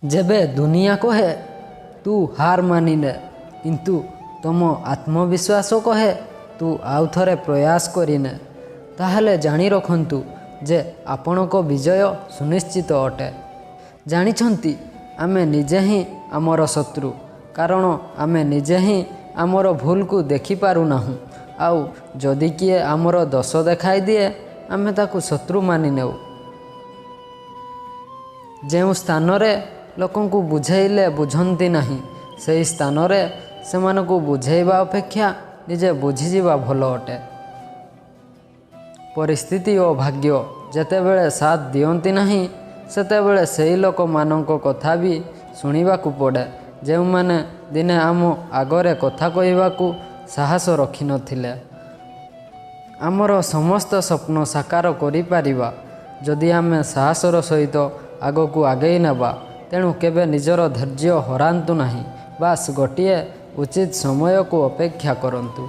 ଯେବେ ଦୁନିଆ କହେ ତୁ ହାର ମାନିନେ, କିନ୍ତୁ ତୁମ ଆତ୍ମବିଶ୍ୱାସ କହେ ତୁ ଆଉ ଥରେ ପ୍ରୟାସ କରିନେ, ତାହେଲେ ଜାଣି ରଖନ୍ତୁ ଯେ ଆପଣଙ୍କ ବିଜୟ ସୁନିଶ୍ଚିତ ଅଟେ। ଜାଣିଛନ୍ତି, ଆମେ ନିଜେ ହିଁ ଆମର ଶତ୍ରୁ, କାରଣ ଆମେ ନିଜେ ହିଁ ଆମର ଭୁଲକୁ ଦେଖିପାରୁନାହୁଁ। ଆଉ ଯଦି କିଏ ଆମର ଦୋଷ ଦେଖାଇଦିଏ, ଆମେ ତାକୁ ଶତ୍ରୁ ମାନିନେଉ। ଯେଉଁ ସ୍ଥାନରେ ଲୋକଙ୍କୁ ବୁଝେଇଲେ ବୁଝନ୍ତି ନାହିଁ, ସେହି ସ୍ଥାନରେ ସେମାନଙ୍କୁ ବୁଝେଇବା ଅପେକ୍ଷା ନିଜେ ବୁଝିଯିବା ଭଲ ଅଟେ। ପରିସ୍ଥିତି ଓ ଭାଗ୍ୟ ଯେତେବେଳେ ସାଥ ଦିଅନ୍ତି ନାହିଁ, ସେତେବେଳେ ସେହି ଲୋକମାନଙ୍କ କଥା ବି ଶୁଣିବାକୁ ପଡ଼େ ଯେଉଁମାନେ ଦିନେ ଆମ ଆଗରେ କଥା କହିବାକୁ ସାହସ ରଖିନଥିଲେ। ଆମର ସମସ୍ତ ସ୍ୱପ୍ନ ସାକାର କରିପାରିବା ଯଦି ଆମେ ସାହସର ସହିତ ଆଗକୁ ଆଗେଇ ନେବା। ତେଣୁ କେବେ ନିଜର ଧୈର୍ଯ୍ୟ ହରାନ୍ତୁ ନାହିଁ, ବାସ୍ ଗୋଟିଏ ଉଚିତ ସମୟକୁ ଅପେକ୍ଷା କରନ୍ତୁ।